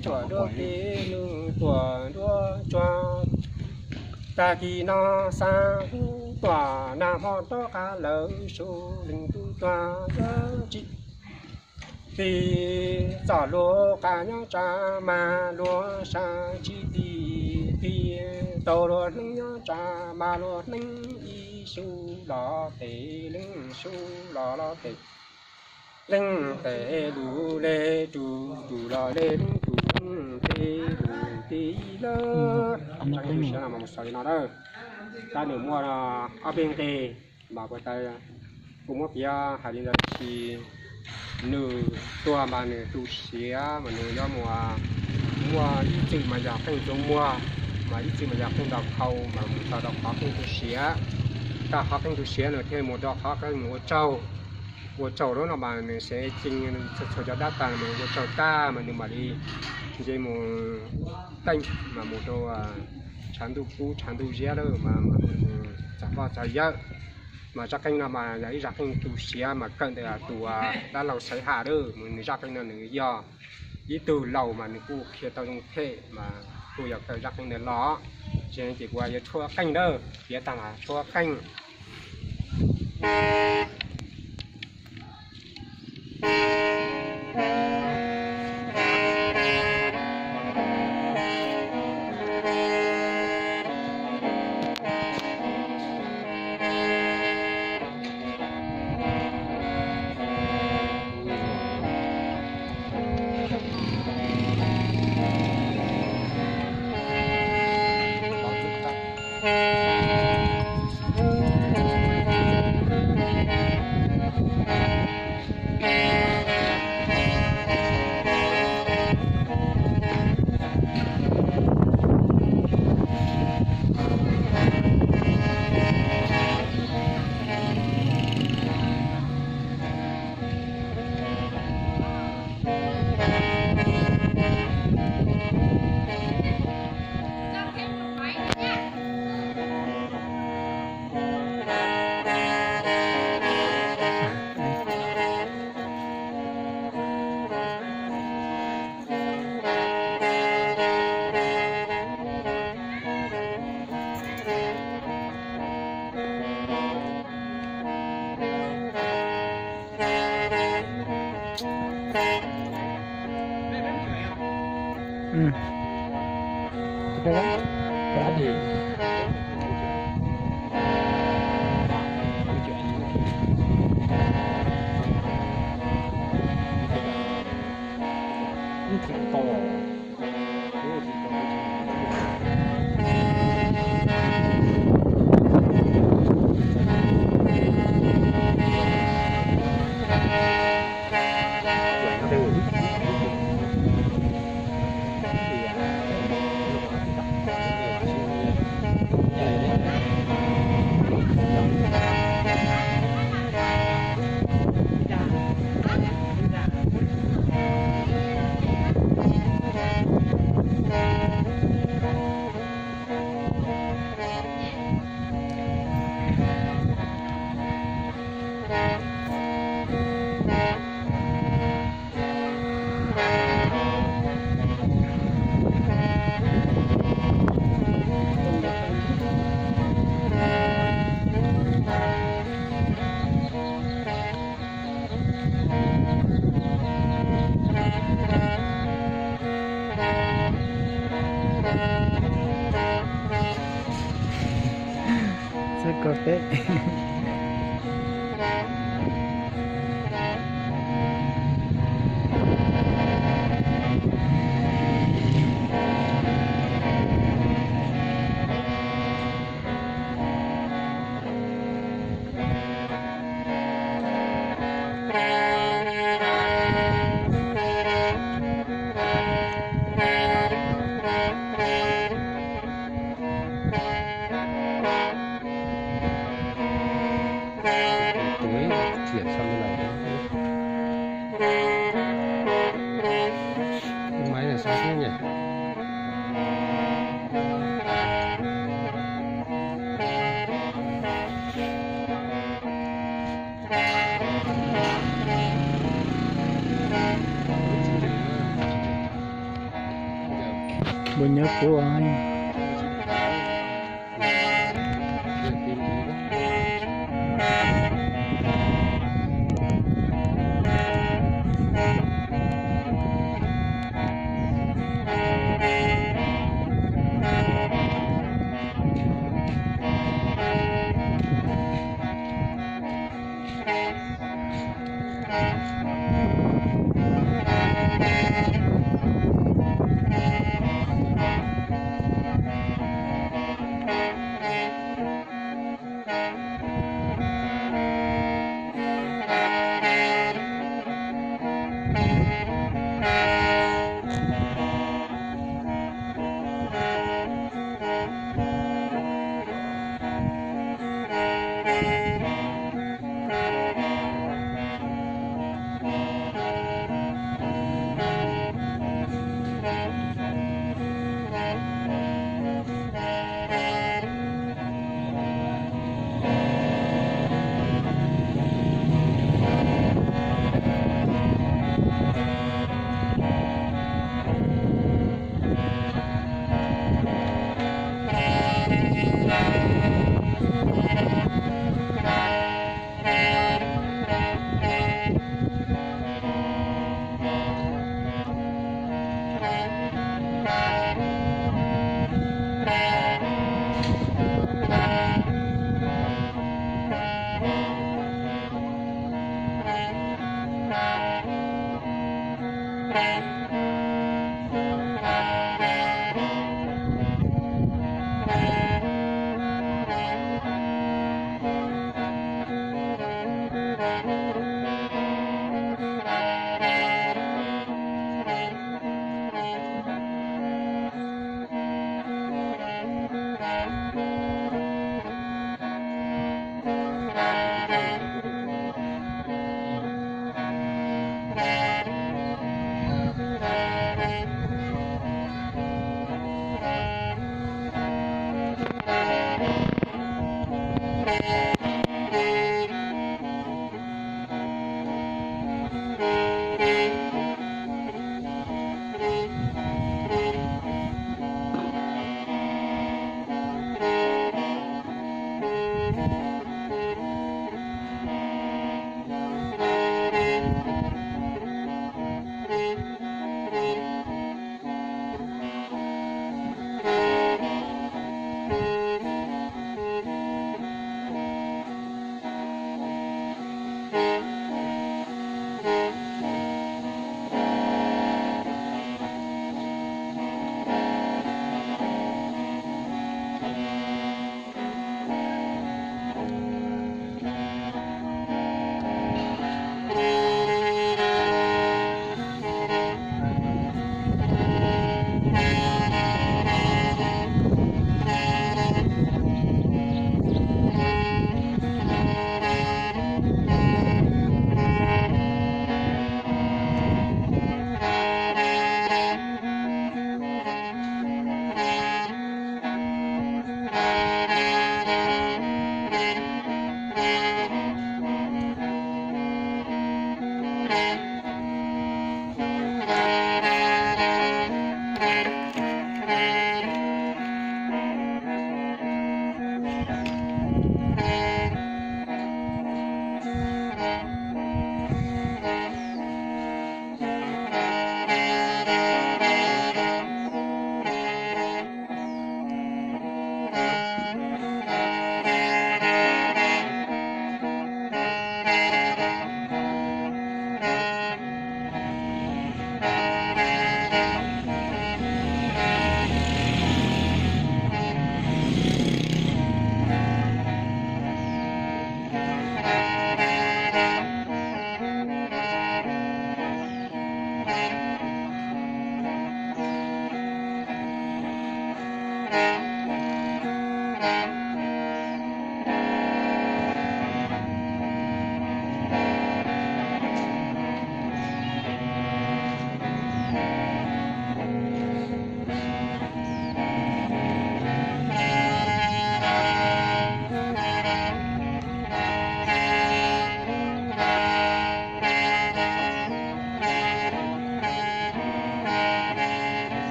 Tuam nruab plig nws tuam nruab tsuag, tag kis no xav hlub tuam nag hmo rov qab lawm, sub leej tub tuag yawg tsis tig, txom luag qab nyob tsav mas luag sab tsis tig, tig tau luag hneev nyob tsav mas luag hneev ib sub los tes, leej sub los los tes, leej tes lus le rus, rus los le leej rus, leej tes lus tes lawm. Tus siav no mas mus xaus li no lawm. Tab nws muaj ob peb nqe mas puas tau kuv muab piav hais li ntawd, tab sis nws tuag mas nws tu siav mas nws yuav mus muaj ib txwm mas yog qeej txuas muag, mas ib txwm mas yog qeej ntaus khau, mas mus txog rau qhov qeej tu siav. Tag qhov qeej tu siav nws thiaj mus rau qhov qeej mus ua tsaug. Ua tsaug lawm no mas nws sev ceev txhua txhua cov dab tas, nws ua tsaug tag mas nws mam li nce mus teej mas mus rau tshav ntuj kub tshav ntuj ziab lawm mas txog poj txog yawm. Mas zaj qeej no mas yog ib zaj qeej tu siav mas kawm ntawm tus dab laug Xaiv Ham lawm, mas nws zaj qeej no nws yog ib tug laus mas nws kuj qhia tau zoo phem mas kuj yog kawm zaj qeej ntawd los. Ces kuv yuav tshuab qeej lawm, piav tag los tshuab qeej. Txawj kawm peb. Tus ib txiam xav li lawm. Tus maiv na xav xwb nyem. Npua nyob puab.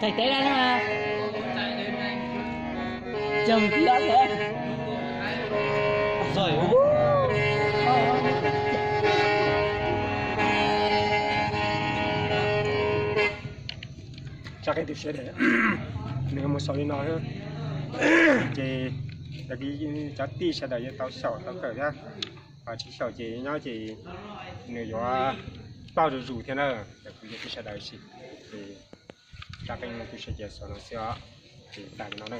Txais teb dab na. Cog kiag thiab. Tsa qe tus siav daim, nws mus xaus li no. Ces cov tij sawv daws yuav tau xyaum tau kawm thiab, ho tsis xyaum ces nyob ces nws yuav pauj zuj zus thiab na. Ces kuv yog tij sawv daws xwb, ces tsa qe tus siav ces xaus no xwb os. Ces tag li no na.